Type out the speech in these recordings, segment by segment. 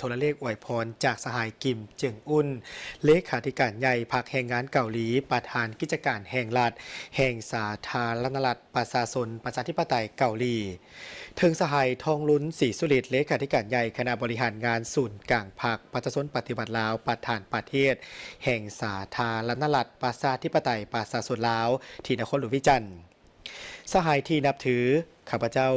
ໂທລະເລກອວຍພອນຈາກສະຫາຍ ກິມ ເຈິງອຸນ ເລຂາທິການໃຫຍ່ພັກແຮງງານເກົາຫຼີ, ປະທານກິດຈະການແຫ່ງລັດ ແຫ່ງສາທາລະນະລັດປະຊາຊົນປະຊາທິປະໄຕເກົາຫຼີ, ເຖິງສະຫາຍ ທອງລຸນ ສີສຸລິດ ເລຂາທິການໃຫຍ່ຄະນະບໍລິຫານງານສູນກາງພັກປະຊາຊົນປະຕິວັດລາວ, ປະທານປະເທດແຫ່ງສາທາລະນະລັດປະຊາທິປະໄຕປະຊາຊົນລາວ ທີ່ນະຄອນຫຼວງວຽງຈັນ. ສະຫາຍທີ່ນັບຖື, ຂ້າພະເຈົ້າ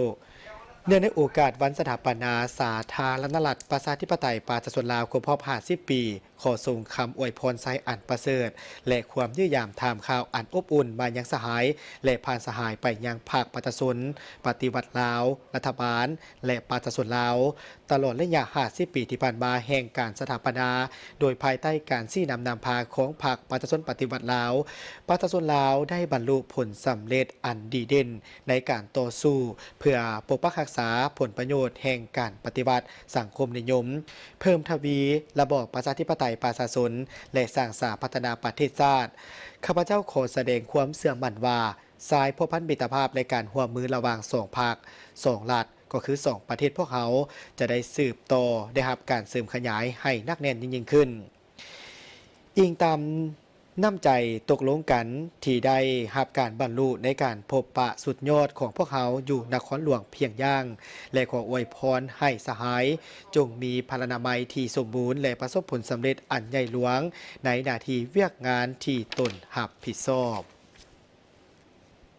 ເນື່ອງໃນໂອກາດວັນສະຖາປະນາສາທາລະນະລັດປະຊາທິປະໄຕປະຊາຊົນລາວຄົບຮອບຫ້າສິບປີ, ຂໍສົ່ງຄຳອວຍພອນໄຊອັນປະເສີດ ແລະ ຄວາມຢ້ຽມຢາມຖາມຂ່າວອັນອົບອຸ່ນມາຍັງສະຫາຍ ແລະ ຜ່ານສະຫາຍໄປຍັງພັກປະຊາຊົນປະຕິວັດລາວ, ລັດຖະບານ ແລະ ປະຊາຊົນລາວ ຕະຫຼອດໄລຍະຫ້າສິບປີທີ່ຜ່ານມາແຫ່ງການສະຖາປະນາ, ໂດຍພາຍໃຕ້ການຊີ້ນຳນຳພາຂອງພັກປະຊາຊົນປະຕິວັດລາວ, ປະຊາຊົນລາວໄດ້ບັນລຸຜົນສຳເລັດອັນດີເດັ່ນໃນການຕໍ່ສູ້ເພື່ອປົກປັກຮັກສາຜົນປະໂຫຍດແຫ່ງການປະຕິວັດສັງຄົມນິຍົມ, ເພີ່ມທະວີລະບອບປະຊາທິປະໄຕປະຊາຊົນ ແລະ ສ້າງສາພັດທະນາປະເທດຊາດ. ຂ້າພະເຈົ້າຂໍສະແດງຄວາມເຊື່ອໝັ້ນວ່າ ສາຍພົວພັນມິດຕະພາບ ແລະ ການຮ່ວມມືລະຫວ່າງສອງພັກ, ສອງລັດ, ກໍຄືສອງປະເທດພວກເຮົາ ຈະໄດ້ສືບຕໍ່ໄດ້ຮັບການເສີມຂະຫຍາຍໃຫ້ໜັກແໜ້ນຍິ່ງໆຂຶ້ນ. ອີງຕາມນ້ຳໃຈຕົກລົງກັນທີ່ໄດ້ຮັບການບັນລຸໃນການພົບປະສຸດຍອດຂອງພວກເຮົາຢູ່ນະຄອນຫຼວງພຽງຢາງ ແລະ ຂໍອວຍພອນໃຫ້ສະຫາຍຈົ່ງມີພະລານາໄມທີ່ສົມບູນ ແລະ ປະສົບຜົນສຳເລັດອັນໃຫຍ່ຫຼວງໃນໜ້າທີ່ວຽກງານທີ່ຕົນຮັບຜິດຊອບ.